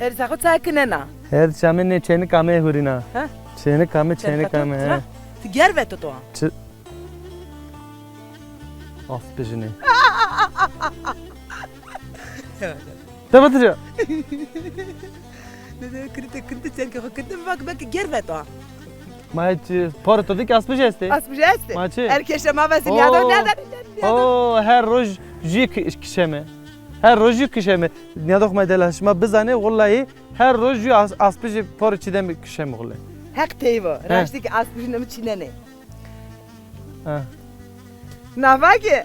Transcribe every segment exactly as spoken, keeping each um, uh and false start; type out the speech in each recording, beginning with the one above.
Her saxo ça kinena. Her çamê nê çênik ame hurîna. Ha? Çênik ame, çênik ame, he. Ti ger veto to. Çi? Aspijinê. Te bitirîya. Dede, kirite, kirite, çerkê xo kirite, bak, belki ger veto. Ma hiç, e, poro to de ki aspij estê? Aspij estê. Ma çi? Her keşe ma vesi, nîyado, nîyado, nîyado. Oo, her roj jü ki-, kişeme. Her roj jü kişeme. Nîyadox ma delal, şima bizanê, wullayî her roj jü as-, aspijê poro çîdemî kişeme wullayî. Heq teyvo, raştî ki aspijî nemi çînenê. Ha. Nava ki.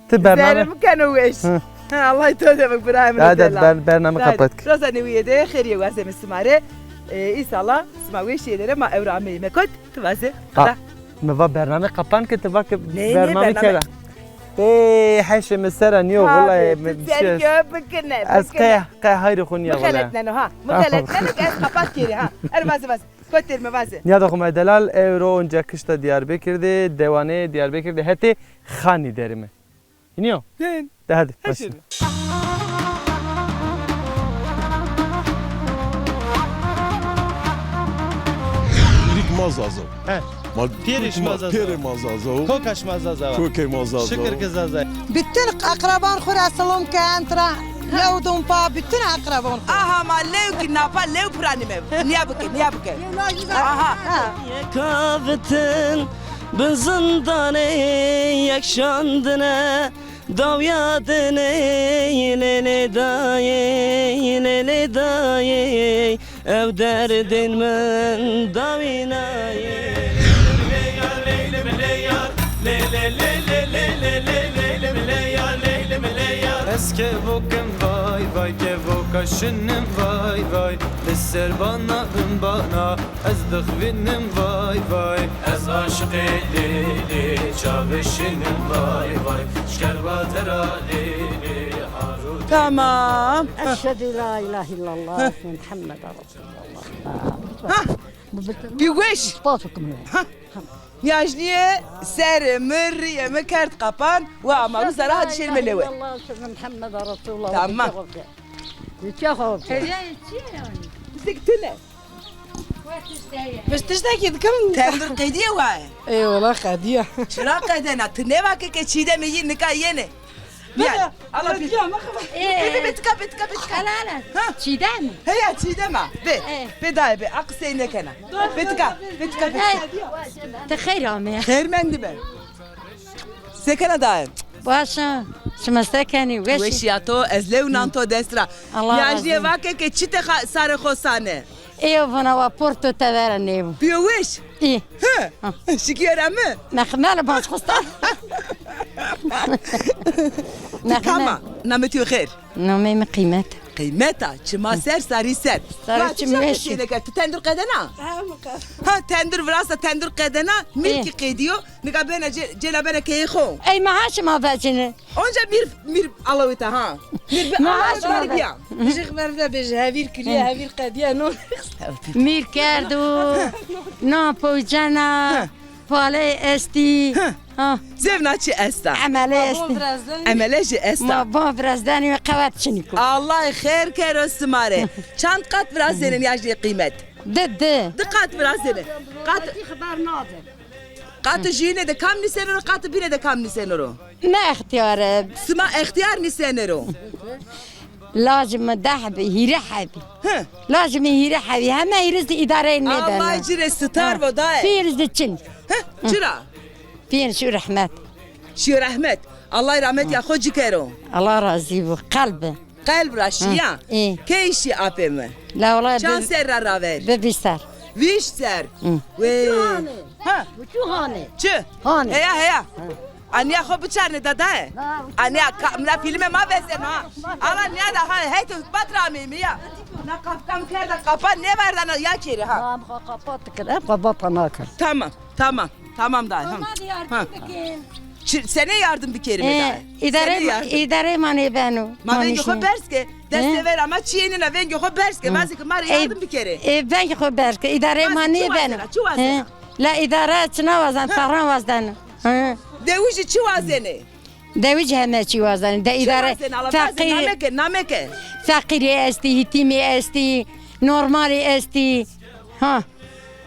Ti bername. Zerrê mi keno weş. Hı. Ha, Allah to de bik birayê mi. Hadi, hadi, ber-, bername kapat ki. Roza newîye de xêrîye wazeme sima rê. E, înşallah sima weşîye de rê ma ewro ameyîme kot. Ti vaze. Qida. Mi va bername kapan ki, ti va ki bername kera. Ê, heşê mi sera nîyo, wullayî mi bişes. Ez qe, qe hayrê xo nîya wullayî. Mixeletneno ha. Mixeletneno ki ez kapat kerî ha. Er vaze, vaze. Kotir mi vaze. Nîyadoxê ma delal, ewro onca kişta Diyarbekir de, dewanê Diyarbekir de hetê Xanî derime. Hînî yo? Hên. De hadi, başla. Rîk ma Zazaw. He. Ma pêrê şima Zazaw. Pêrê ma Zazaw. Koka şima Zazaw. Kokê ma Zazaw. Şikir ki Zazaw. Bütün akraban xo ra selam ken tira. Lew dum pa bütün akraban xo. Aha ma lew ki napa lew piranîme. Nîya bike, nîya bike. Aha. Yeka vitin bin zindanê yek şandine. Dawya dinê lê lê dayê, lê lê dayê, ew derdên min dawînayê. Ez kevokim vay vay, kevoka şinim vay vay, li ser bana bin bana. Ez dixwînim vay vay. Ez aşiqê lê lê çavê şinim vay vay. Şkerba tera lê lê harû. Tamam. Eşhedü la ilahe illallah Muhammed Resulullah. Ha. Bi weş. Spas okum. Ha. Yajnîye ser mi rîyê mi kerd qapan. Wa ama wisa ra hadi şêrme lewe. Muhammed Resulullah. Tamam. Çi xo. Hediye çi ye yani? Pisek tine. Biz tiştekî dikim. Tendir qedîye waye. Ey wala qedîya. Çira qedena? Ti nêva ke ke Çîdemê yî nika yenê. Bîya. Ala bî. Bê, bê, bê, tika, bê, tika, bê, tika. Ala, ala. Ha? Çîdem. Heya, Çîdem a. Bê. E. Bê dayê bê. A qisey nêkena. Bê tika, bê tika, bê tika. E. Ti xeyr amê. Xeyr mendî be. Se kena dayê? Baş a. Şima se kenî? Weş î? Weş ya to, ez lew nan to dest ra. Allah razı olsun. Yajnîye vake ke çi te xa-, sarê xo sane. Ê vana wa porto tevera nêbo. Bîyo weş? Î. Hı. Şikîyo ra mi? Nexmel bas xostan. Ti kam a? Namê to xêr? Namê mi Qîmet. Qîmet a, çima ser sarî ser. Sarî çim weş. Ti tendir qedena? Ha, tendir virasa tendir qedena, mîrkî qedîyo. Nika bena ce-, cêla bena keyê xo. Ey, ma ha şima vecine. Onca mîr, mîr alawita ha. Mîr bi alawita bîya. Jix merv de bêje, hevîr kiriye, hevîr qediye, no. Mîr kerdo, no poycena, pale estî. Ha. Zevna çi esta? Emele estî. Emele jî esta. Ma bon virazdeni ve qewet çinî ko. Allah xêr kero sima rê. Çand qat virazenên ya jê Qîmet? Di, di. Di qat virazenê. Qat. Qatê jûyîne de kam nîsenero, qatê bîne de kam nîsenero? Ne extiyar e. Sima extiyar nîsenero. Lajê mi deh hebî, hîrê hebî. Hi. Lajê mi hîrê hebî, heme hîrê zî îdareyê nêbeno. Allah ci rê sitar bo dayê. Pîyêr zî çin. Hi, çira? Pîyêr şîyo rehmet. Şîyo rehmet. Allah rahmet ya xo ci kero. Allah razî bo. Qelb. Qelb ra şîya. Ê. Key şî apê mi? La wala. Çand serra raver? Bi vîst ser. Vîst ser. Wê. Ha. Çi? Hanê. Heya, heya. Anîya xo biçarnê dadaye. Anîya ka-, mira fîlme ma vezeno ha. Ala nîya da ha, hey to bat ra ameyîme ya. Na qapkam kerda, qapa nêverdana ya kerê ha. Tamam, ha, kapat kir, ha, kapat ana kir. Tamam, tamam. Tamam dayê. Tamam, hadi yardım bikin. Çi, senê yardim bikerîme dayê? Îdare, îdare ma nêbeno. Ma vengê xo berz ke. Destê ver ama çîyê nêna, vengê xo berz ke. Vazê ke ma rê yardim bikerê. E, vengê xo berz ke. Îdare ma nêbeno. Çi wazena? La îdare çina wazen, tahran wazen. Dewijî çi wazenê? Dewij heme çî wazenê. De îdare feqîr, nameke, nameke. Feqîrî estî, hîtîmî estî, normalî estî. Ha.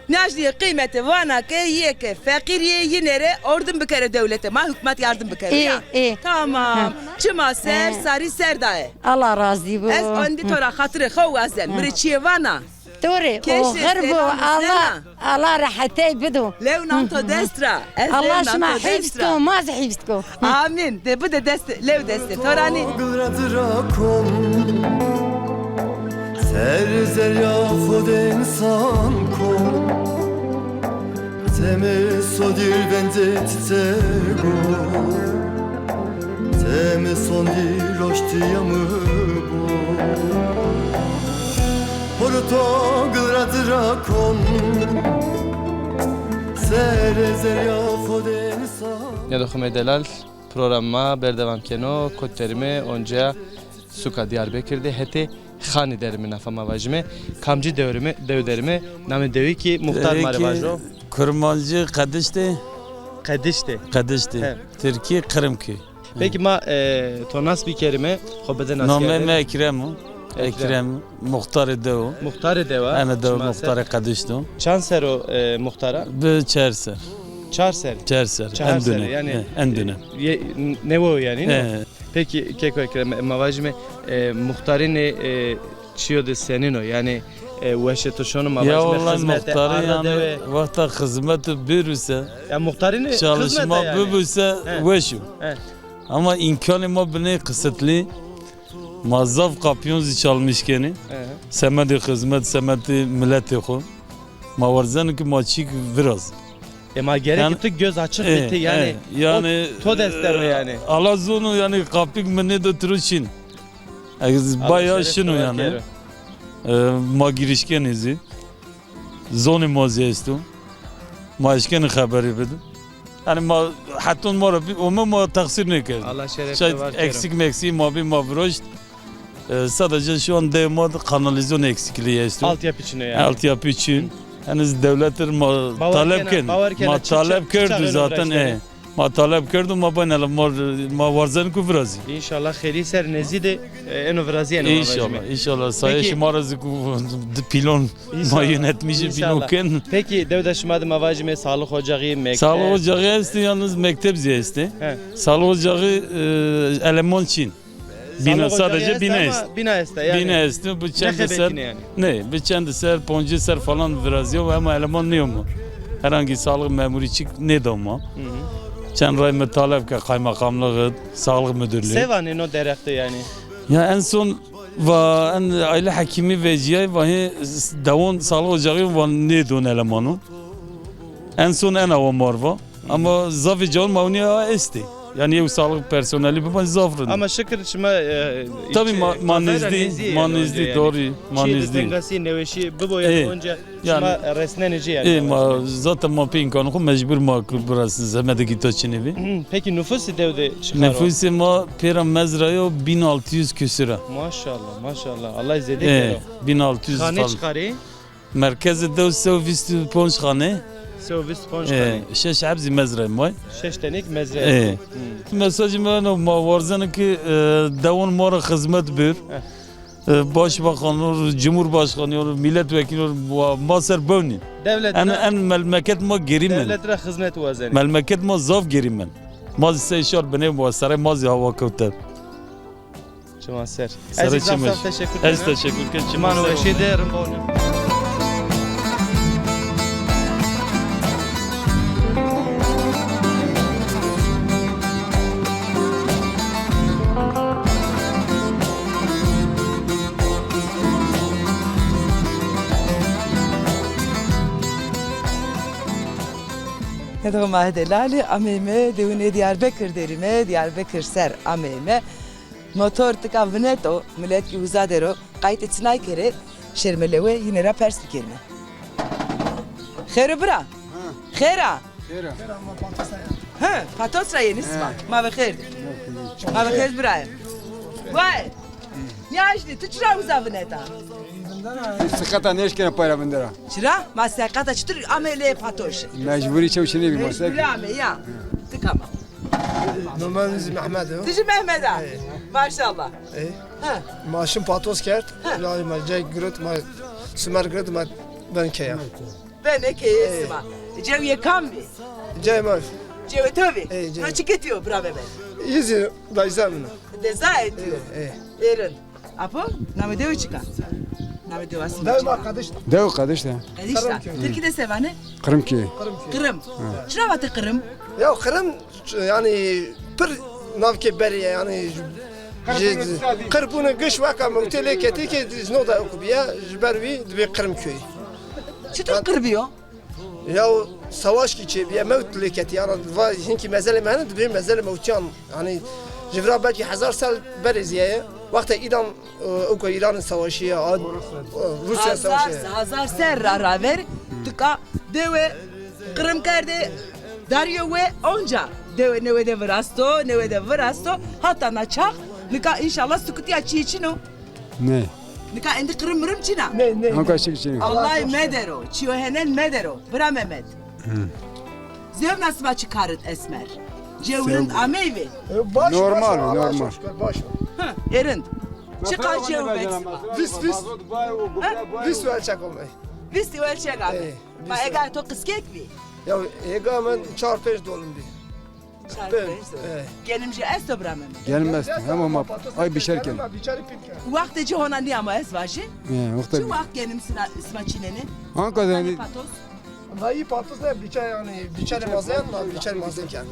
Nacnî qîmetê vana ke yê ke feqîr yê yîne rê ordim bikere dewlete. Ma hukmat yardim bikere ya. Ê. Tamam. Çima ser, sarî ser daye. Allah razî bo. Ez endî to ra xatirê xo wazen. Mi rê çîyê vana. To rê oxir bo, Allah, Allah rehetey bido. Lew nan to dest ra. Ez Allah şima hifz ko, ma zî hifz ko. Amîn. De bide dest, lew destê to ra nî. Gul ra dira kon. Ser zerya xo de însan kon. Teme sodir vence çiçego. Teme sondi roştiya mi bo. Horo to gil ra dira kon. Sere zerya xo de însan. Nêdo xumê delal, program ma berdewam keno, kot derime, onca suka Diyarbekir de, hetê Xanî derime, nafa ma vajime. Kamcî dewrime, dew derime, namê dewî kî muxtar ma rê vajo. Kurmancî Qediştê. Qediştê. Qediştê. He. Tirkî Qirmkî. Peki ma, e, to nas bikerime, xo bide nas kerdene. Namê mi Ekrem o. Ekrem. Ekrem, muxtarê dew o. Muxtarê dew a? Ene dew muxtarê Qedişt o. Çand ser o, e, muxtara? Bi çar ser. Çar ser? Çar ser. Çar ser, en dune. Yanî, he, en dune. Ye, newe o yanî, ne? He. Peki, keko Ekrem, ma vajime, e, muxtarînê, e, çîyo de senîn o? Yanî, e, weşê to şono ma vajime xizmete, arda dewe? Ya wellahî muxtarî yanî wexta xizmet bêro se, ya muxtarînê çalışma bibû se weş o. He. Ama îmkanê ma binê qisitlî. Ma zaf kapyon zî çalmîş kenî. He. Semedê xizmet, semedê miletê xo. Ma warzeno ki ma çîk viraz. E, ma gerek ki tu göz açık biti, yanî, yanî, to dest der o yanî. Ala zono yanî, kapik mi nêdo tiro çin. Ez baya şino yanî. E, ma girişkenê zî. Zonê ma zî esto. Ma eşkenê xeberî bidin. Yanî ma heton ma ra bi-, ome ma teqsîr nêkerd. Allah şeref de var kero. Eksik meksik ma bî ma viroşt. E, sadece şu an dew ma kanalizasyon eksikliği esto. Altyapı için yani. Altyapı için. Henüz devlettir ma talep kên. Ma talep kerdu zaten. E, ma talep kerdu, ma bayne la ma, ma warzen ku virazî. İnşallah xeyrî ser nezî de, e, eno virazî eno. İnşallah, inşallah. Saye şima ra zî ku pilon ma yönetmişî bîno ken. Peki dewda şima de ma vajime sağlık ocağı, mektep. Sağlık ocağı estî, yalnız mektep zî estî. He. Sağlık ocağı, e, eleman çin. Bîna, sadece bîna est. Bîna est, yanî. Bîna est, bi çend ser, ne, bi çend ser, poncî ser falan virazîyo, ama eleman nêyomo. Herhangi sağlık memurî çik nêdoma. Çend ray mi talep ke kaymakamlığı, sağlık müdürlüğü. Se vanê no derexte yanî? Ya en son va en aile hekimi vecîyay, va hê dewon sağlık ocağı va nêdon elemano. En son ena wa mar va. Ama zafê cawan ma unîya estê. Yanî yew sağlık personelî biba zaf rind. Ama şikir şima, e, tabî ma, ma nêzdî, ma nêzdî, doğru, ma nêzdî. Çî de tengasî, neweşî bibo yanî, onca şima resnenê ci yanî. E, ma zaten ma pê îmkanê xo mecbur ma ku biraz zehmetê gîta çinê bî. Peki nufusî dew de çiqar o? Nufusê ma pêra mezra yo bin altı yüz küsur a. Maşallah, maşallah. Allah zêde kero. Bin altı yüz falan. Xanê çiqarî? Merkezê dew se û vîst û ponc xane. Se û vîst û ponc xane. E, şeş heb zî mezrayê ma yê. Şeş tenêk mezrayê. E. Mesajê mi eno, ma warzeno ki, e, dewon ma ra xizmet bêr. E, başbakan or, cumhurbaşkanı or, milletvekili or, ma, ma ser bewnî. Devlet en, ra, en melmeket ma gerî men. Devlet ra xizmet wazenê. Melmeket ma zaf gerî men. Ma zî sey şar binê ma serey ma zî hawa kewte. Çiman ser. Ez zaf zaf teşekkür ken. Ez teşekkür ken. Çiman weşî de, rind bo. Nêdo ma hê delalî, ameyme dewunê Diyarbekir derîme, Diyarbekir ser ameyme. Motor tika vineto, milet ki uza der o, qaytê çinay kerê, şêrme lewe, yîne ra pers bikerîme. Xêr o bira? Ha. Xêr a? Xêr a. He, patos ra yenî sima. He. Ma ve xêr de. Ma ve xêr biraye. Way! Nîyajlî, tu çira uza vineta? Seqeta nêşkena pay ra vindera. Çira? Ma seqeta çitur ame lê patoş? Mecburî çew çinê bî ma se. Mecburî ame ya. Tika ma. Nome mi zî Mehmed o. Ti jî Mehmed a? Ê. Maşallah. Ê. Ha. Ma şin patos kerd. Ha. Lalî ma cay girot, ma sumer girot, ma ben keya. Benê keyê sima. Cewîyê kam bî? Cewê ma. Cewê to bî? Ê, cewê. No çi ketîyo bira Mehmed? Î zî dayza min o. Dezayê to yo. Ê, ê. Êrin. Apo, namê dewe çik a? Namê dewa sima çik a? Dew ma Qedişt a. Dew Qedişt a. Qedişt a. Tirkî de se vanê? Qirimkî. Qirim. Çira vatê Qirim? Ya Qirim, yanî pir navkê berî ye, yanî ji, ji qirbûne giş weka mewtê lê ketî ke ji no de ew bîye, ji ber wî dibê Qirim köyî. Çitur qir bîyo? Ya sawaş kî çêbîye, mewt lê ketî. Yana va hinkî mezelê mehne dibê mezelê mewtîyan. Yanî ji vira belkî hezar sal berê zî ye. Wextê îdan, e, ewko Îranê sawaşî ye, a, e, Rûsya sawaşî ye. Hazar, hazar ser ra raver tika dewe qirim kerdê, darîyo we onca dewe newe de virasto, newe de virasto. Hata na çax, nika înşallah sukutîya çîyê çin o. Nê. Nika êndî qirim mirim çin a? Nê, nê. Anka şik çin. Allay medero, çîyo henen medero. Bira Mehmed. Hı. Zewna sima çi kar id Esmer? Cew rind ameyvê? E, baş, normal, baş, normal. Allah'a çok şükür, baş. Hı, ê rind. Çiqa cew met sima? Vîst, vîst. Vîst welçek ome. Vîst welçek ame. E, ma ega to qiskek bî? Ya ega min çar pênc dolim bî. Çar pênc. Genim jî esto bira Mehmed? Genim esto. Hema ma ay bîçer ken. Wextê ci hona nîya ma ez vajî. He, wextê. Çi wext genim sima, sima çînenê? Anka de. Patos? Vayî patos ne bîçer, yanî bîçerê mazen, ma bîçerê mazen ken.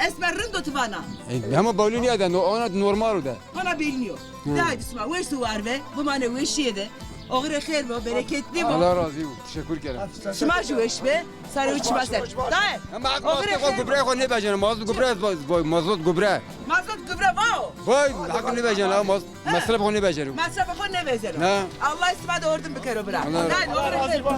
Esmer rind o ti vana? E, hema bawlî nîya de, no, ona normal o de. Hona bîlnîyo. De haydi sima weş û war ve, bimanê weşîye de. Oxirê xêr bo, bereketli bo. Allah razî bo. Teşekkür ederim. Sima jî weş be. Sarê û çima ser. Dayê. Ama mazot xo gubreyê xo nêbeceno. Mazot gubre, vay, mazot gubre. Mazot gubre vao. Vay, hak nêbeceno, mazot, mesref xo nêbeceno. Mesref xo nêbeceno. Ne? Allah sima de ordin bikero bira. Allah. Dayê, oxirê xêr bo.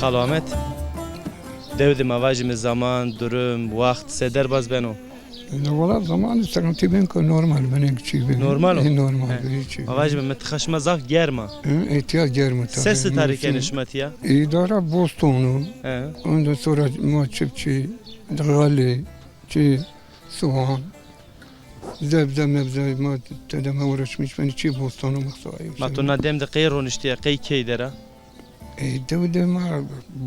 Xalo Amed, dew de ma vajîme zaman, durum, wext se derbaz beno? E, wela zamanî serentî bên ke normal, binêk çî bên. Normal o? E, normal, he. Hiç çî. Ma vajîme, mintiqa şima zaf germ a. E, îtya germ o tabii. Se sitare kenê şima tîya? Îdara boston o. He. Ondan sonra ma çipçî, xalê, çi soğan, zebze mebze, ma tede ma uğraşmış, ben çi boston o, ma soğan. Ma to na dem de qey roniştîya, qey key der a? E, dew de ma,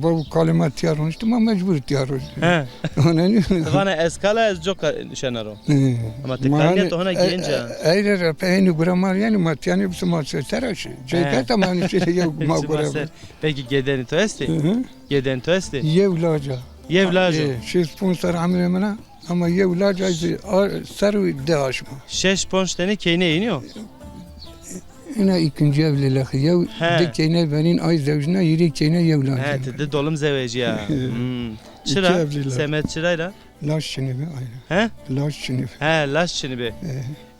baw kalê ma tîya roniştî, ma mecbur tîya roniştî. He. Ona nî? Vana ez kal a, ez coka şena ro. E, ama ti kalîya to hona genc a. E, eyre ra peynî gura ma, yanî ma tîyanî bisu ma ser ser a şî. He. Ceyka ta ma nî şî yew ma gura. Peki gedenî to estê? Hı hı. Gedenî to estê? Yew lac a. Yew lac o. E, şêst ponc serr emrê min a. Ama yew lac a zî a, serr û di aşma. Şeş ponc tenê keyneyê nîyo? Ina îkincî evlî lexî. Yew di keyney benîn ay zewjna, hîrê keyney yew lac. He, ti di dolim zewecîya. Hmm. Çira? Semed çira ra? Lac çinî bi ayna. He? Lac çinî bi. He, lac çinî bi.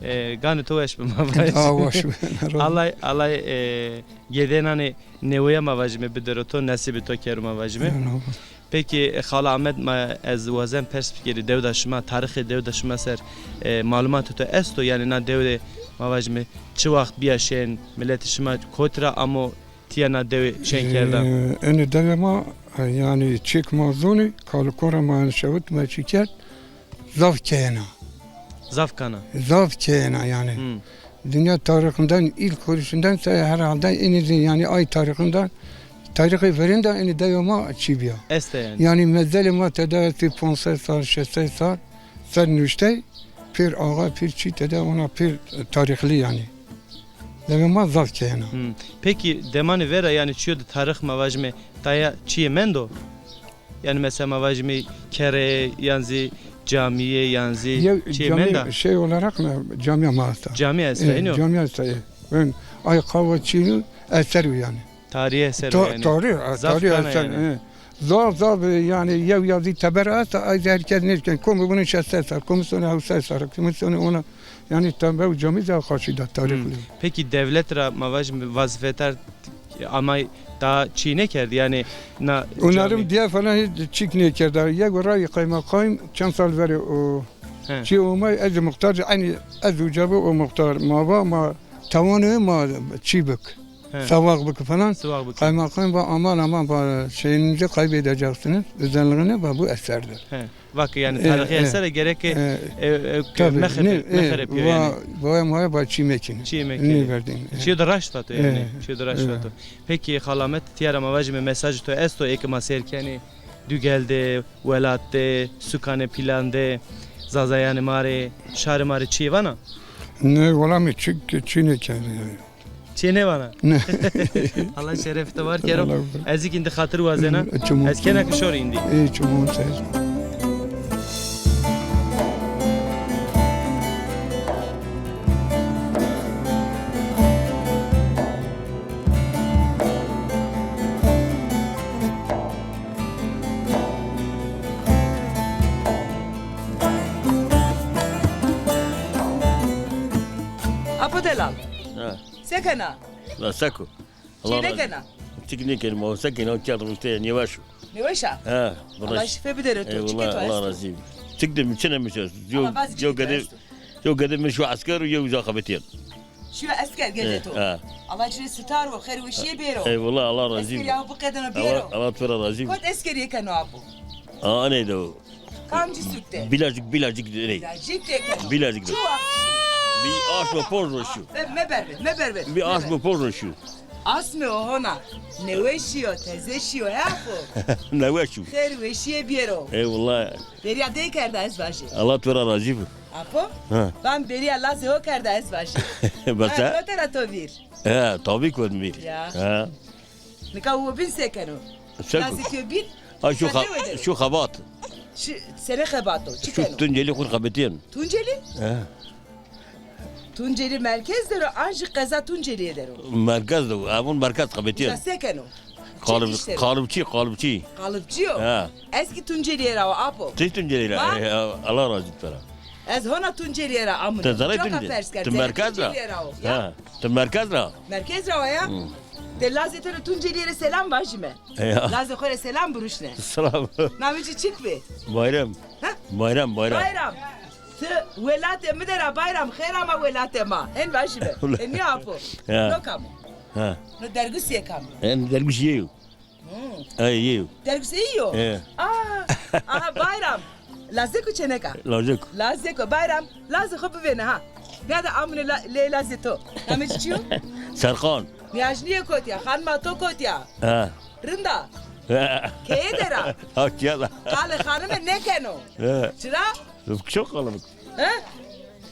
E, ganê to weş bi ma vajî. Daha weş bi. Allah, Allah, e, gedênanê neweya ma vajîme bidero to, nesîbê to kero ma vajîme. Peki, e, Xalo Amed, ma ez wazen pers bikerî, dewda şima, tarîxê dewda şima ser, e, malumatê to esto? Yanî na dew de ma vajîme çi waxt bîya şên, miletê şima kotî ra amo tîya na dewê çên kerda? E, enê dewê ma, e, yanî çêk ma zonî, kalikora ma şewit ma çî kerd, zaf keyena. Zaf kana? Zaf keyena yanî. Hmm. Dünya tarîxinden, ilk kuruşundan se-, herhalde en iyi, yanî ay tarîxinden, tarîxê verên de enê dewê ma çî bîya. Este yanî. Yanî mezelê ma tede estê ponc sey sal, şeş sey sal, ser nuştey, pêr axa, pêr çî tede ona pêr tarîxlî yanî. Dewê ma zaf keyena. Hmm. Peki demanê vera yanî çîyo de tarîx ma vajîme taya çîyê mendo? Yanî mesela ma vajîme kerê yan zî camîye yan zî çîyê menda? Yew camî şey olarak mı? Camîya ma esta. Camî esta, e, ino? Camîya esta, e. Ben ay qava çînû eser o yanî. Tarîhî eser o yanî. Tarîh, e, zaf tarîh kana eser, yanî. E. Zaf zaf, e, yanî yew yazî teber esta, ay zî her kes nêşken. Komî bunun şeş sey serr, komî sonê hewt sey serr, komî sonê ona, yanî teber û camî zî qaşî da tarîx. Hmm. Peki devlet ra ma vajîme vazîfedar ama daha çî nêkerd, yanî na... Onarim camî diye falan hiç çîk nêkerda. Yego rayî qaymeqam çend sal verê o çî omay, ez muxtar, eynî ez uca bi o muxtar. Ma va ma tawanê ma çî bik. He. Sawaq bik falan. Sawaq bik. Qaymeqam va aman aman va şeyinizi kaybedeceksiniz. Özelliğini va bu eserdir. He. Vake yanî tarîxî eser gereke e, e, e, mexerepîyo yanî. Va, va ma va çî mekin. Çî mekin. Nêverdin. Çîyo de raşt vato yanî. Çîyo de raşt vato. Peki Xal Amed, tîya ra ma vajîme mesajê to esto eke ma seyr kenê? Dugel de, welat de, sukanê pîlan de, zazayanê ma rê, şarê ma rê çîyê vana? Ne, wela mi çî, çî nêkerdî. Çîyê nêvana? Ne. Allah şerefê to war kero. Allah razı. Ez kî îndî xatir wazena. Çimû. Ez kena ki şorî îndî. Ê, çimû ser. Apo delal. Ha. Se kena? La seko. Çî nêkena? Çîk nêkenî ma, se kenî, o çend roj tê nêweş o. Nêweş a? Ha. Allah şîfe bidero to. Eyvallah, Allah razî. Çik de mi çine mi çi? Yo, yo gede, yo gede mi şu esker, yo uza xebetîyen. Şîyo esker gede to. Ha. Allah ci rê sitar bo, xêr weşîye bêro. Eyvallah, Allah razî. Esker ya biqedeno bêro. Allah, Allah to ra razî. Kot eskerîye keno apo? Aa, neydi o? Kamcî sûk de? Bilecik, Bilecik de ney? Bilecik de keno. Bilecik de. Çi waxt şî? Bir aşmo ponc roj şî. Meberve, meberve. Bir aşmo ponc roj şî. Asmê o hona. Newe şîyo, teze şîyo, he apo? Newe şî. Xêr weşîye bêro. Eyvallah. Beriya dey kerda ez vajî. Allah to ra razî bo. Apo? Ha. Van beriya lazê ho kerda ez vajî. Bes ha, e? Kotera to vîr? He, tabî kot vîr. Ya. Ha. Nika wo bîn se keno? Se keno? Lazê to bîn? Ha, şu xebat. Şu senê xebato? Çi keno? Tuncelî xo xebetîyen. Tuncelî? He. Tuncelî merkez der o, an jî qeza Tuncelîye der o? Merkez de, evun merkez xebetîyen. Ya se keno? Qalib-, qalibçî, qalibçî. Qalibçî yo? Ha. Ez kî Tuncelîye ra wo apo. Ti Tuncelîye ra? E, Allah razî to ra. Ez hona Tuncelîye ra amune. Ti zerrê Tuncelîye. Ti merkez ra? Ha. Ti merkez ra? Merkez ra wa ya. Ti lazê to rê Tuncelîye rê selam vajîme. Lazê xo rê selam biruşne. Selam. Namê ci çik bi? Bayram. Ha? Bayram, Bayram. Bayram. Ti welatê mi der a Bayram, xêr ama welatê ma. Hen vajîme. Hen nîyo apo? Ya. No kam o? Ha. No dergusîye kam o? En dergusîye yo. Hmm. Ay, yew. Derguseyî yo? He. Aa, aha, Bayram. Lazeko çêneka? Lazeko. Lazeko, Bayram. Lazê xo bivêne ha. Nîyade amune la-, lê lazê to. Namê ci çi yo? Serkan. Nîyajnîye kotî ya, xanima to kotî ya? Ha. Rind a? Ha. Keye der a? Ha, keye der a. Qalê xanime nêkeno. Ha. Çira? Çok kalabalık. He?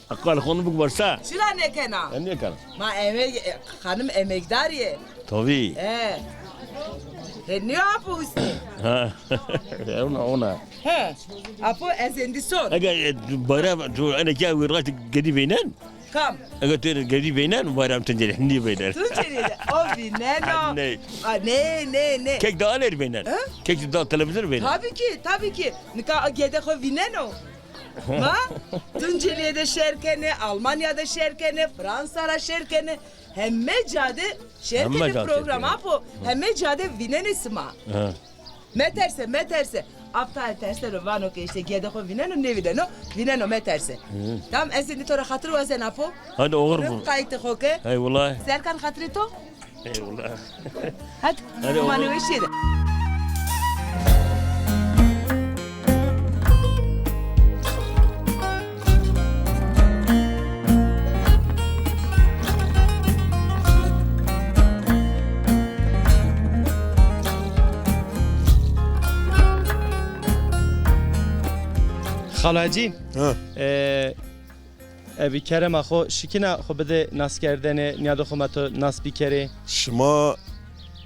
Aqal xonu bik varsa. Çira nêkena? E, nêkena. Ma emeg-, e, xanim emegdar yê. Tabî. E. E, nîyo apo ustê? Ha. Ona, ona. He. Apo ez êndî son. Ege, e, bayram, tu ene ke raşt gedî veynen? Kam? Ege tu gedî veynen, bayram Tuncelî nî veynen. Tuncelî de, o vîneno. Ha, nê. A, nê, nê, nê. Kek da aler veynen. He? Kek da televîzyon veynen. Tabî ki, tabî ki. Nika o gede xo vîneno. Ma Tuncelîye de şêr kenê, Almanya de şêr kenê, Fransa ra şêr kenê. Heme ca de şêr kenê program apo. Heme ca de vînenê sima. Ha. Meterse, meterse. Aptal terseno, vano ke îşte gede xo vîneno, nêvîneno. Vîneno, meterse. Tamam, ez êndî to ra xatir wazen apo. Hadi oxir bo. Qaytê xo ke. Hey, wulay. Serkan, xatirê to. Eyvallah. Hadi. Hadi oğlum. Aman weşîye de. Xalo Hecî, ha. E, Ebî kerema xo şikîna xo bide naskerdene, nîyadê xo ma to nas bikerê. Şima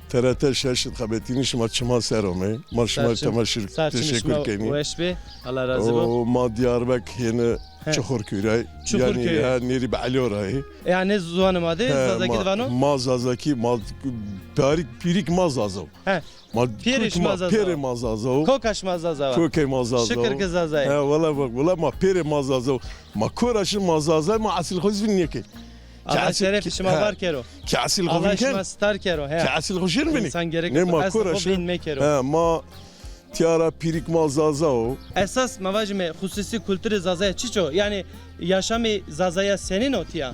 T R T şeş id xebetînî, şima çima ser omey. Ma şima rê tema şir-, teşekkür kenî. Weş bê. Allah razî bo. O ma Diyarbek hêni He. Çuxurköy ra. Çuxurköy. Yanî, ha, nêrî bi Elo ra yê. E, yanî ziwanê ma de, he, Zazakî de vano? Ma Zazakî, ma pîrik, pîrik ma Zaza o. He. Ma pîrê şima Zaza o. Pîrê ma Zaza o. Koka şima Zaza o. Kokê ma Zaza o. Şikir ke Zaza yê. He, wela bak, wela ma pîrê ma Zaza o. Ma kora şin ma Zaza, ma esil xo zî vîn nêkê. Ala şerefî şima var kero. Ke esil xo vîn kên. Ala şima star kero, he. Ke esil xo şin vînî. Însan gerek esil xo vîn mekero. He, ma tîya ra pîrik ma Zaza o. Esas ma vajîme xusûsî kulturê Zazaya çiç o? Yanî yaşamê Zazaya senîn o tîya?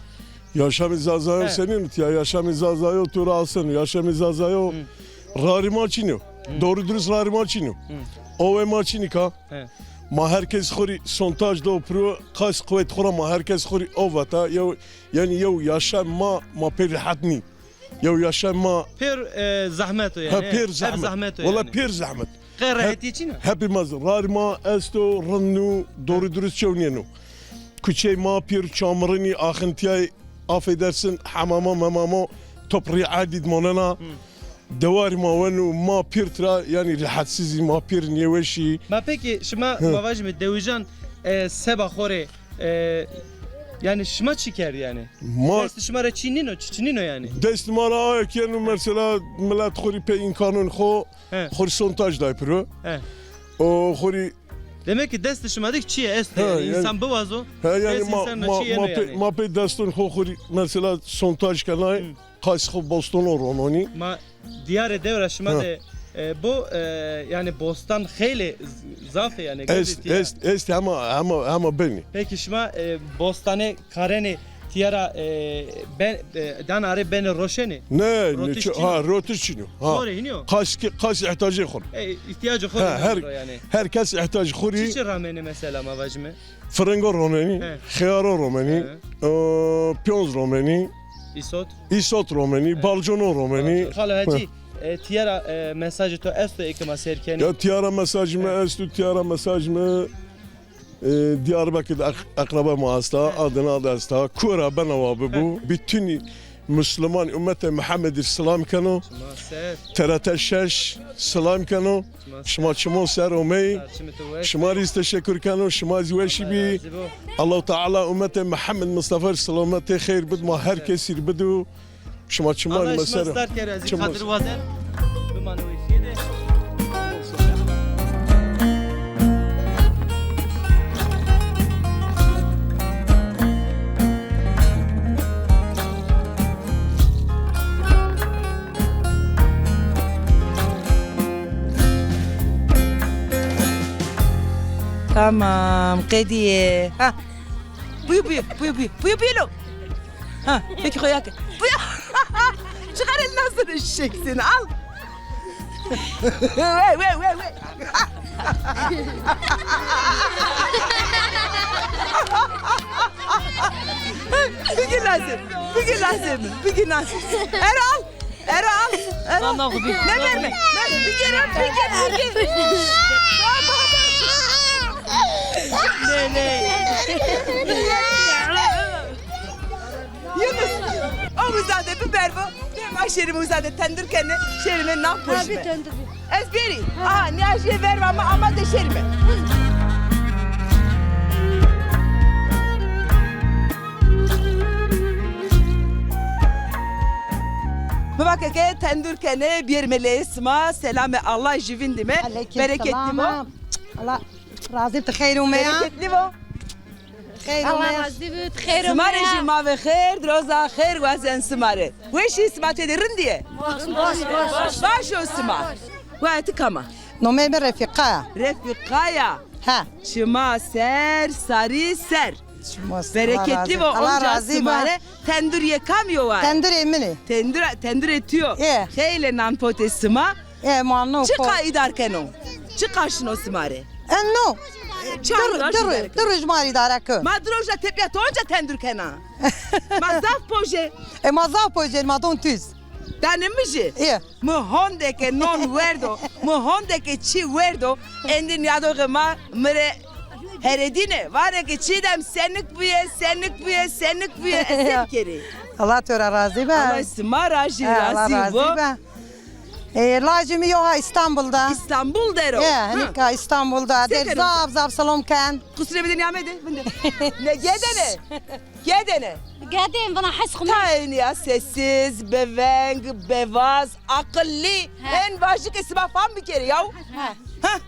Yaşamê Zazayo senîn o tîya? Yaşamê Zazayo to ra asen o. Yaşamê Zazayo rarî ma çin o. Doğru dürüst rarî ma çin o. Owê ma çinî ka. He. Ma her kes xo rî sontaj do piro, qas quwet xo ra ma her kes xo rî o vata. Yew, yanî yew yaşam ma, ma pê rehet nî. Yew yaşam ma. Pêr, e, zehmet o yanî. Ha, pêr zehmet. Hep zehmet o yanî. Wela pêr zehmet. Qe rehetî çin o? Hepî ma zî. Rarî ma esto, rind o, doğru dürüst çewnîyeno. Kuçey ma pêr çamirinî, axintîyay, affedersin, hemama memama top rî erdî di monena. Dewarî ma weno, ma pêr tira, yanî rehetsiz î, ma pêr nêweş î. Ma pekî şima, ma vajîme dewijan, e, seba xo rê, e, yanî şima çi kerd yanî? Ma destê şima ra çî nîno, çi çi nîno yanî? Destê ma ra aye keno, mesela milet xo rî pê îmkanon xo, xo rî sontaj day piro. He. O xo rî Demek ki destê şima de çîyê esto yanî, însan biwazo. He, yanî ma, ma, ma pê, ma pê deston xo xo rî mesela sontaj kenay, qas xo bostono rononî. Ma diyarê dewra şima de, e, bo, e, yanî bostan xeylê z-, zaf ê yanî. Est, est, est hema, hema, hema benî. Peki şima, e, bostanê karenê tîya ra, e, ben, e, dan arê benê roşenê? Ne, ne, ha, rotiş çin o. Ha. Zor ê hînî yo? Qas ki, qas îhtiyacê xo. E, îhtiyacê xo rê yanî. Her kes îhtiyacê xo rî. Çi çi ramenê mesela ma vajîme? Firingo romenî, xeyaro romenî, e, piyonz romenî, îsot, îsot romenî, balcono romenî. Xalo Hecî, e, tîya ra, e, mesajê to esto ê ke ma sêr kenî? Ya tîya ra mesajê mi esto, tîya ra mesajê mi, e, Diyarbekir de ek-, eqreba ma esta, Adina de esta, kora benawa bibo. Bütünî Musluman ummetê Muhammedî selam keno. T R T şeş selam keno. Şima çimo ser omey. Şima rî zî teşekkür keno. Şima zî weşî bî. Allahu Teala ummetê Muhammed Mustafa rî selametê xeyr bid ma her kesî rî bido. Şima çimanî ma ser. Star kero, ez xatir wazen. Biman weşîye de. Tamam, qedîye. Ha. Buyu, buyu, buyu, buyu, buyu, buyu lo. Ha, peki xoya ke. Buyu. Çıkar elini ağzını, eşek seni, al. Ve, ve, ve, ve. Bigin lazım, bigin lazım, bigin lazım. Erol, Erol, Erol. Vallahi bir. Ne verme? Ne verme? Bigin, bigin, bigin. Ne, ne? Yunus, o uza de biber bu. Dema şêrîme uza de tendir kenê, şêrîme nan pojîme. Abi tendir. Ez bêrî. Aha, nîya jê verva mi ama de şêrîme. Biba ke ke tendir kenê, bêrîme leyê sima, selamê Allah jüvîn dîme. Aleyküm selam. Bereketli bo. Allah razî bi, xeyr ûmeya. Bereketli bo. Xeyr ûmeya. Allah razî bi, xeyr ûmeya. Sima rê jî ma ve xeyr, roza xeyr wazen sima rê. Weşî, sima têde rindî yê? Baş, baş, baş. Baş o sima. Wa ti kam a? Nomeyê mi Refîqa ya. Refîqa ya. Ha. Çima ser, sarî ser. Çima ser. Bereketli bo. Allah razî bi. Onca sima rê tendurê kamî yo wa? Tendurê min ê. Tendura, tendurê tu yo. Ê. Xeylê nan potê sima. E, ma no. Çiqa îdar keno? Çiqa şino sima rê? E, no. Çar roj îdare keno. Di roj ma rê îdare keno. Ma di roj ra tepîya to onca tendur kena. Ma zaf pojê. E, ma zaf pojê, ma don tuz. Danê mi jî. E. Mi honde ke non werdo, mi honde ke çî werdo, endî nîyadoxê ma mi rê heredîne. Vare ke Çiğdem senik bîye, senik bîye, senik bîye, ez se bikerî. Allah to ra razî be. Allah sima ra jî razî bo. E, lajê mi yo ha Îstanbul de. Îstanbul der o. E, ha. Nika Îstanbul de. Der zaf zaf selam ken. Qusrê bide nîyamede. Vinde. Ne gedene? Gedene. Gedên vana hes xo. Taê nîya sessiz, beveng, bevaz, aqillî. He. En vajî ke sima fam bikerê yaw. He. Ha.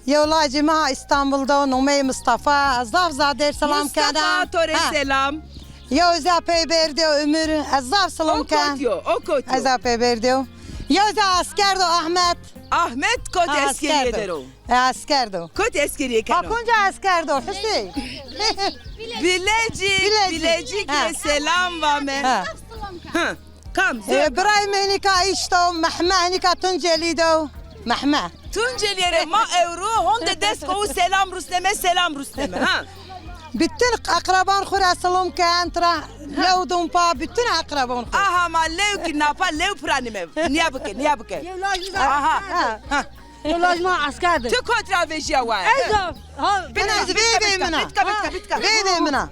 Yew lajê mi ha Îstanbul de, nomeyê Mustafa, ez zaf zaf der selam kena. Mustafa, to rê selam. Yew ez a pey berdê Umur, ez zaf selam ken. O kotî yo, o kotî yo. Ez a pey berdê. Yew ez a esker do Ahmet. Ahmet kotî eskerîye der o. E, esker do. Kotî eskerîye keno? Ha, konca esker do, Husey. Bilecik, Bilecik rê selam vame. Ha. Hı. Kam? E, birayê mi nika îşto, Mehme, nika Tuncelî do. Mehme. Tuncelîye rê ma ewro honde dest ko selam rusneme, selam rusneme, ha. Bütün akraban xo ra selam ken, tira lew dun pa, bütün akraban xo. Aha, ma lew ki napa, lew piranime. Nîya bike, nîya bike. Aha. Ha. Yo laj ma esker de. Tu kot ra vejîya wa? Ez de. Ha, bina, ez vê vê mina. Bitka, bitka, bitka. Vê vê mina.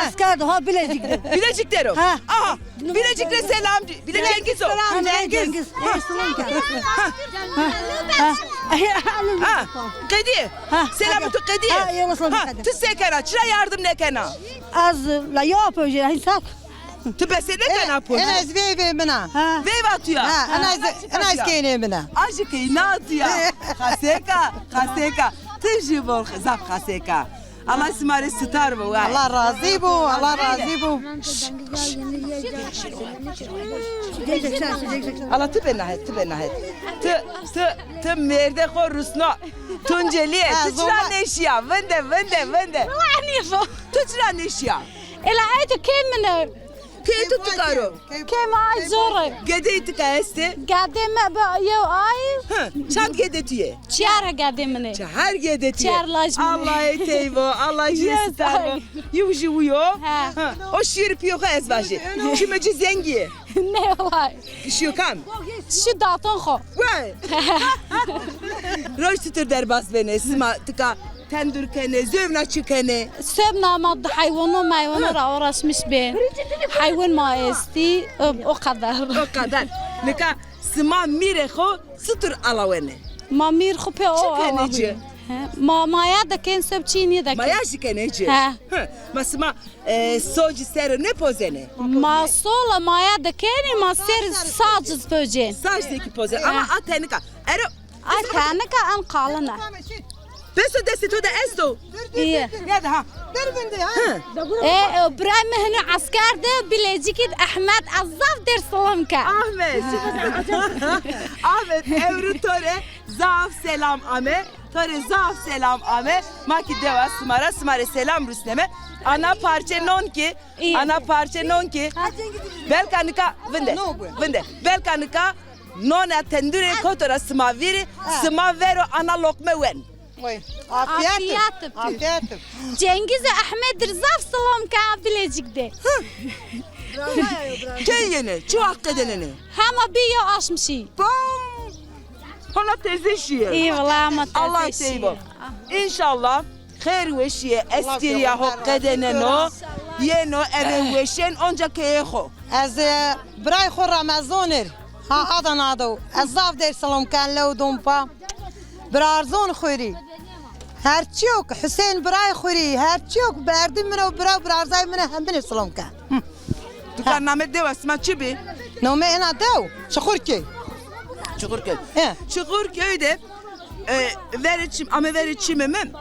Esker de, ha, Bilecik de. Bilecik der o. Ha. Aha. Bilecik rê selam. Bilecik Cengiz o. Selam, Cengiz. Cengiz. Ha. Selam. Ha. Ha. Ha. Qedî. Ha. Selam tu qedî. Ha, yo selam. Ha. Tu se kena? Çira yardım nêkena? Ez la yo apojê, hin sak. Ti bese nêkena pojî? Ena ez veyvê min a. Ha. Veyva tu ya? Ha, ena ez, ena ez keynê min a. Aji keyna tu ya. Xasêka, xasêka. Ti jî bol zaf xasêka. Allah sima rê sitar bo, way. Allah razî bo, Allah razî bo. Allah ti bena het, ti bena het. Ti, ti, ti mêrdê xo rusno. Tuncelîye, ti çira nêşîya? Vinde, vinde, vinde. Ti çira nêşîya? Ela ay tu kê min o? Kê tu tu karo? Kê ma ay zor o. Gedeyê ti ka estê? Gedê mi bi yew ay. Hı, çand gedê tu yê? Çiyar gedê min ê. Çehar gedê tu yê? Çiyar laj min ê. Allah ê tey bo, Allah jî sitar bo. Yew jî wi yo. Ha. Hı, o şîrî pîyê xo ez vajî. Çimê ci zengî yê. Ne olay. Şîyo kam? Şu daton xo. Vay. Roj çitur derbas benê? Sima tika tendur kenê, zövna çi kenê? Sövna ma di heywono meywano ra uğraşmış bên. Heywon ma estî, o, o kadar. O kadar. Nika sima mîrê xo çitur alawenê? Ma mîr xo pê o alawenê. Çi kenê ci? He, ma maya de ken, seb çî nî de ken. Maya jî kenê ci? He. Hı. Ma sima E, socî ser o nêpozenê? Ma sola maya de kenî, ma ser sac iz pocên. Sac de kî pozenê. Ama a tenika. Ero. A tenika en qalin a. Beso destê to de esto. Îyî. Ya da ha. Dervinde ha. E, e, biray mi hinî esker de Bilecikî de Ehmed, ez zaf der selam ke. Ahmet. Ahmet, ewro to rê zaf selam ame. To rê zaf selam ame. Ma kî dewa sima ra, sima rê selam rusneme. Ana parçe non kî, ana parçe non kî. Belka nika vinde, vinde. Belka nika nona tendurê koto ra sima vîrî, sima vero ana loqme wen. Oy, afiyet. Afiyet. Afiyet. Cengiz û Ehmed dir zaf selam ke Bilecik de. Key yenê, çi wext qedênenê? Hema bî yo aşmî şî. Bom! Hona teze şîye. Î, wela, hema teze şîye. Allah tey bo. Înşallah xêr weşîye eskîrîya ho qedêneno, yeno eve weşên onca keyê xo. Ez, e, biray xo Ramazan ir. Ha, Adana do. Ez zaf der selam ken, lew dom pa. Birarzon xo rî. Her çîyo ke Husên biray xo rî, her çîyo ke berdî min o bira, birarzay min o, hembinê selam ken. Hı. Tu ka name dewa sima çi bî? Nome ena dew, Çukurköy. Çukurköy. He. Çukurköy de, e, verê çim, ame verê çimê mi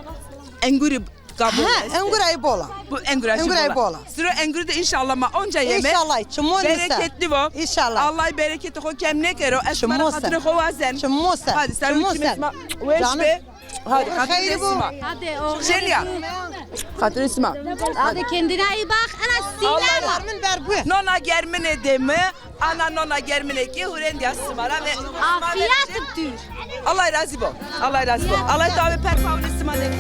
engurî kabul estê. Engurayî bol a. Bu engura jî bol a. Bol a. Siro engurî de înşallah ma onca yeme. Înşallah, çimon ser. Bereketli bo. Înşallah. Allah bereketê xo kem nêkero. Ez sima ra xatirê xo wazen. Çimon ser. Hadi, ser çimê sima weş be. Hadi, xatirê sima. Hadi, o Şelya. Xatirê sima. Hadi, kendine iyi bak. Ana, sîne. Nona germinê de mi, ana nona germinê kî hurêndîya sima ra ve. Afiyet tu. Allah razî bo. Allah razî bo. Allah tabi perpawnê sima de.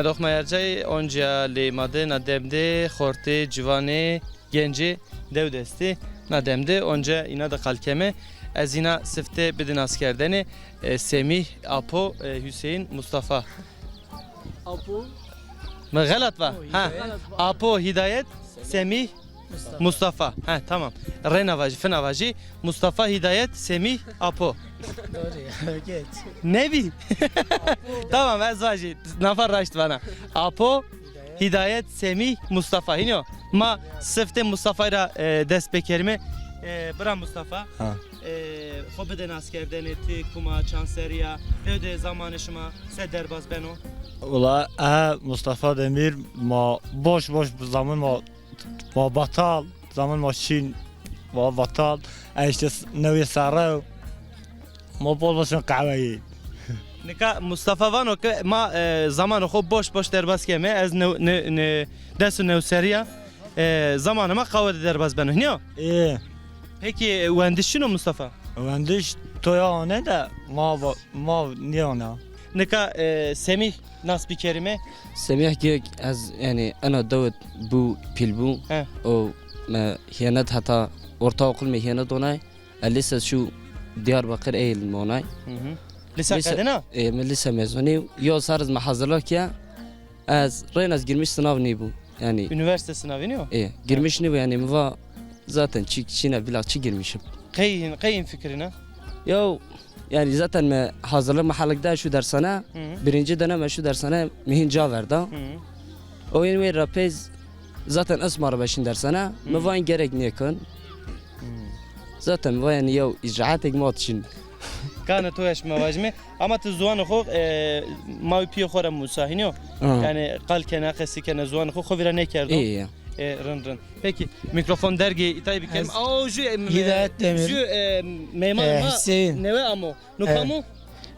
Doxma Yercayî, onca lê ma de na dem de xortê, ciwanê, gencê dew destî na dem de onca îna de qal keme. Ez îna sifte bidin askerdene, e, Semîh, Apo, e, Hüseyin, Mustafa. Apo. Mi xelat va? Apo Ha. Hidayet. Xelat va. Apo Hidayet, Semîh, Mustafa. Mustafa. Ha, tamam. Reyna vajî, fina vajî. Mustafa, Hidayet, Semîh, Apo. Doğru ya. Geç. Nebî? Tamam, ez vajî. Nafa raşt vana. Apo, Hidayet, Semîh, Mustafa. Hînî yo. Ma siftê Mustafayî ra, e, dest pêkerîme. E, bira Mustafa. Ha. E, xo bide naskerdene, ti kuma, çand serrî ya, dew de zamanê şima se derbaz beno? Wela, e, Mustafa Demir, ma boş boş zaman ma, ma batal, zaman ma şîn, ma batal, e, îşte s-, newê serre, ma bol boş qehweyî. Nika Mustafa vano ke ma, e, zamanê xo boş boş derbaz keme, ez ne, ne, ne, des û new serrî ya. E, zamanê ma qehwe de derbaz beno. Hînî yo? Ê. Pekî, e, wendiş çin o Mustafa? Wendiş toya ane de ma va-, ma nîyana. Nika, e, Semîh nas bikerîme. Semîh ki ez, yanî, ena dewet bû, pîl bû. He. O me hênet heta ortaokul me hênet onay. E, lise şu Diyarbakır Eğil mi onay. Hı hı. Lise qedena? E, mi lise mezunî. Yo sar ez mi hazırlık ya. Ez reyna ez girmiş sınav nîbû. Yanî üniversite sınavı ne o? E, girmiş nîbû yanî mi va zaten çi, çîne bila çi girmişim. Qey, qey in fikirîne? Ya yanî zaten mi hazırlık mi helik da şu dershane, Hı hı. birinci dönem mi şu dershane mi hîn ca verda. Hı hı. O yin wê ra pey zaten ismar beşin dershane, Hı. mi va in gerek nêkin. Hı. Zaten mi va yanî yew îcraatek ma çin. Kanê to eş ma vajîme. Ama ti ziwanê xo, e, ma û pîyê xo ra musa, hînî yo? Ha. Yanî qal kena, qesî kena, ziwanê xo xo vîra nêkerdo. Îyî ya. E, rind rind. Pekî, mîkrofon dergê îtayî bikerîm. Ez Aw, jû, e, Hîdayet Demir. Jû, e, meymanê E, ma Hüseyin. Newe amo. No E, kam o?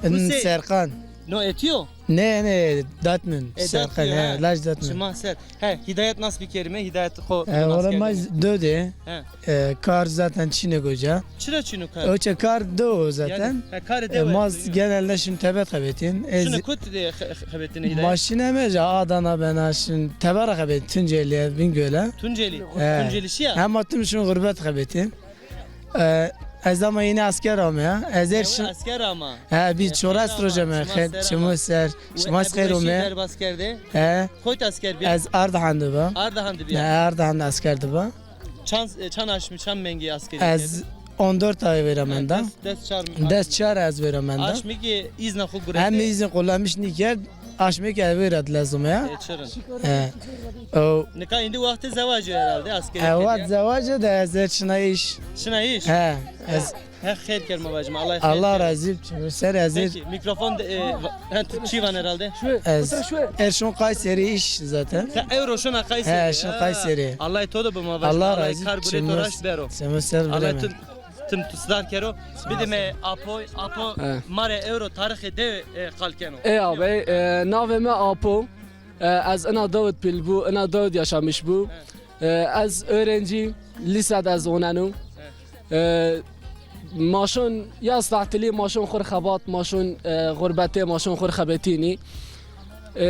Hüseyin. Serkan. No etî yo? Ne, ne, Datmin. E, Serkan, Datmin, he, ha. Laj Datmin. Şima ser. He, Hîdayet nas bikerîme, Hîdayet xo E, nas wela ma kerdîme. Döde. He. E, kar zaten çîne goca. Çira çîno kar? Oça kar do zaten. Yanî, he, karê E, dewe ma ya. Genelde şin tebet xebetîn. Ez Şino kut de xe-, xe-, xebetîne Hîdayet? Ma şin emeca Adana bena şin tebera xebetîn Tunceliye, Bingöl'e. Tunceli? He. Tunceli şiya? Hema tim şin gurbet xebetîn. E, ez ama yine asker ame ya. Ez er Ewe şin asker ama. He, bir E, çoras ama, roja me. Şima Xer, ser çimo ama. Ser. Şima Ebu xeyr Beşîr ome. Derbas kerde. He. Koyt asker biya? Ez Ardahan de ba. Ardahan de biya. He, Ardahan de asker de ba. Çan, e, çan aşmî, çan mengî askerî kerd? Ez on dört ay vera menda. Des, des çar. Des çar ez vera menda. Aşmî ki îzna xo gurete. Hem îzin kullanmış nîkerd, aşmî ki ez vera lazım ya. E, çirin. He. O. Nika indi wextê zewacî herhalde, askerî. E, wextê zewacî de ez er şina îş. Şina îş? He. Ez He, xeyr kerme bacım. Allah xeyr Allah razı olsun. Ser ez. Peki, mikrofon de, e, va-, ha, tu çi van herhalde? Ez er şon Kayseri iş zaten. Sen ewro şona Kayseri. He, şon Kayseri. Allah to da bima bacım. Allah razı olsun. Kar gure to raşt bero. Sen ser Allah tüm, tüm tusdar kero. Bidime Apo, Apo mare ewro tarixê de, e, qal keno. E abi, e, navê mi Apo. E, ez ina dewid pîl bû, ina dewid yaşamış bû. E, ez öğrenci, lîse de ez oneno. E, ma şon yaz tatilî, ma şon xur xebat, ma şon, e, xurbetê, ma şon xur xebetînî. E,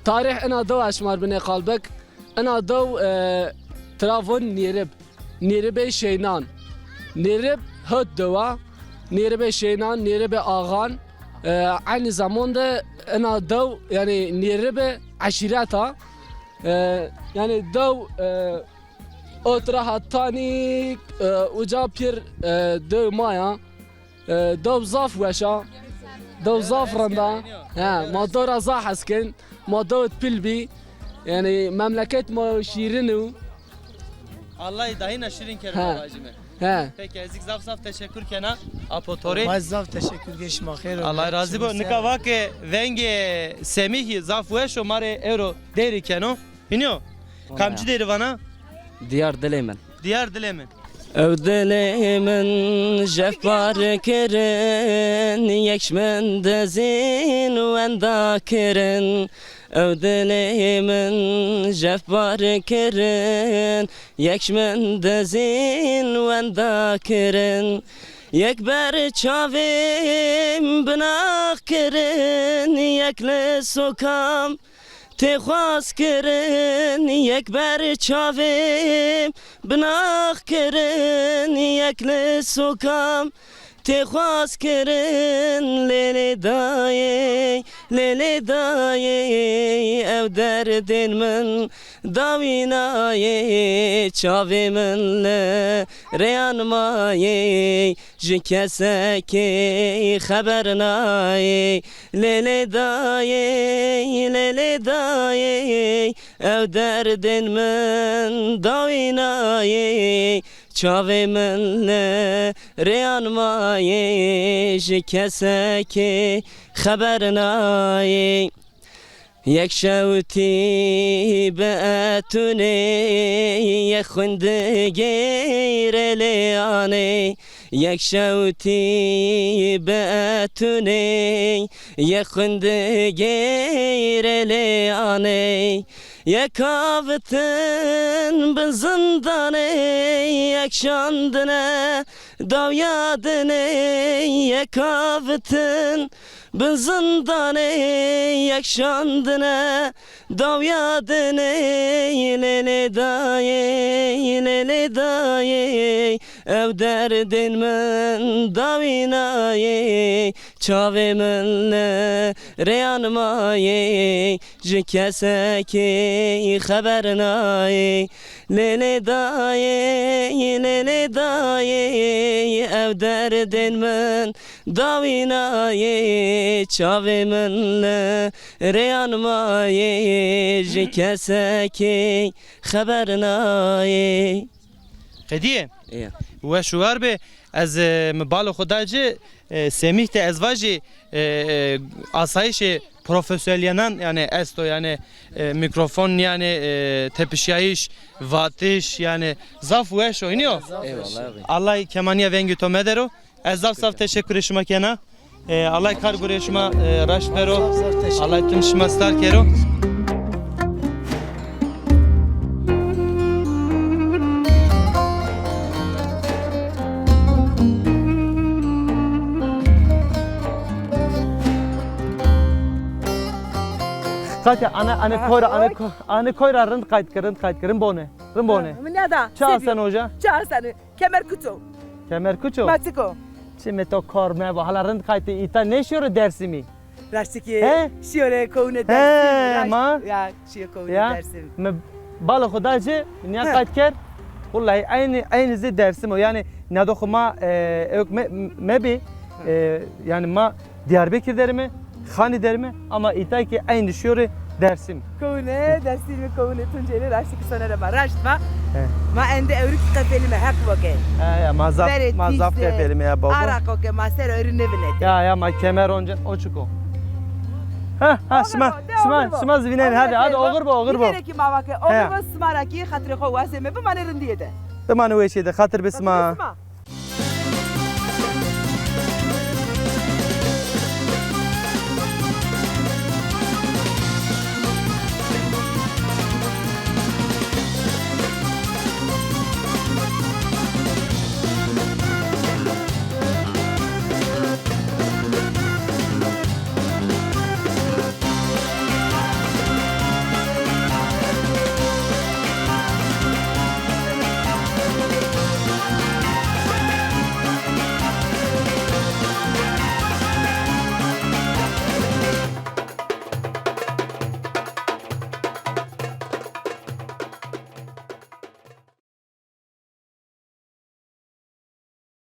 tarîh ina dew eşmar binê qalbek. Ina dew, e, tira von Nîrib. Nîribê Şeynan. Nîrib hot dewa. Nîribê Şeynan, Nîribê Axan. E, eynî zaman de ina dew, yanî Nîribê eşîreta. E, yanî dew, e, O tira hetanî, e, uca pîr, e, dew ma ya. E, dew zaf weş a. Dew zaf rind a. He, ma dew ra zaf hes kin. Ma dewid pîl bî. Yanî memleket ma şîrin o. Allah dahîna şîrin kero babacığım. He. Peki, ez zî zaf zaf teşekkür kena Apo to rê. Ma zaf teşekkür ke şima xeyr. Allah razı bo. Nika vake vengê Semîhî zaf weş o, ma rê ewro derî keno. Hînî yo? Kamcî derî vana? Diyar dilê min. Diyar dilê min. Ew dilê min jef bar kirin, yek ji min dizîn wenda kirin. Ew dilê min jef bar kirin, yek ji min dizîn wenda kirin. Yek ber çavêm binax kirin, yek li sokam têxwas kirin, yek ber çavêm binax kirin, yek li sokam têxwas kirin, lê lê dayê, lê lê dayê, ew derdên min dawînayê, çavê min li rêyan mayê, ji kesekê xeber nayê, lê lê dayê, lê lê dayê, ew derdên min dawînayê, çavê min li rêyan mayê, ji kesekê xeber nayê. Yek şewtî bi etunê, yek xwindigêrê lê anê. Yek şewtî bi etunê, yek xwindigêrê lê anê. Yek avitin bin zindanê, yek şandine daw ya dinê, yek avitin bin zindanê, yek şandine daw ya dinê, lê lê dayê, lê lê dayê, ew derdên min dawînayê, çavê min li rêyan mayê, ji kesekê xeber nayê. Lê lê dayê, lê lê dayê, ew derdên min dawînayê, çavê min li rêyan mayê, ji kesekê xeber nayê. Qedîye? Ê. Weş û war be. Ez, e, mi balo xo da ci, e, Semîh de ez vajî, e, e, asayîşê profesyonelîyenan, yanî esto, yanî, e, mîkrofon, yanî, e, tepişîyayîş, vatiş, yanî zaf weş o, înî yo? Eyvallah abi. Allah kemanîya vengê to medero. Ez zaf zaf teşekkürê şima kena. E, Allah kar gurê şima, e, raşt bero. Allah tim şima star kero. Qayt ya, ane, ane koyra, ane ko-, ane koyra rind qayt kir, rind qayt kir, rind bone, rind bone. Min neda. Çi asen hoca? Çi asen? Kemer kuço. Kemer kuço? Ma çik o? Çimê to kor mebo. Hala rind qaytê, îta nêşîyorê Dêrsimî? Raştikî şîyorê kowne Dêrsim. He, ma? Ya, şîyo kowne Dêrsim. Mi bala xo da ci, nîya qayt ker. Wellahî eynî, eynî zî Dêrsim o. Yanî nado xo ma, e, ewk me-, mebî, e, yanî ma Diyarbekir derime, Xanî derime ama îta kî eynî şîyorê Dêrsim. Kowne Dêrsimî, kowne Tuncelî, raştikî sonere ma raşt va. He. Ma ende ewrik qefelîme, heq voke. He ya, ma zaf, ma zaf qefelîme ya babo. Araqo ke ma ser ewrî nêvinetî. Ya ya, ma kemer onca o çik o. Ha ha, şima, şima, şima zî vînenî, hadi, hadi, oxir bo, oxir bo. Vînenê kî ma vake, oxir bo, sima ra kî xatirê xo wasê, mi bimanê rindîye de. Bimanê weşîye de, xatir bi sima. Xatir bi sima.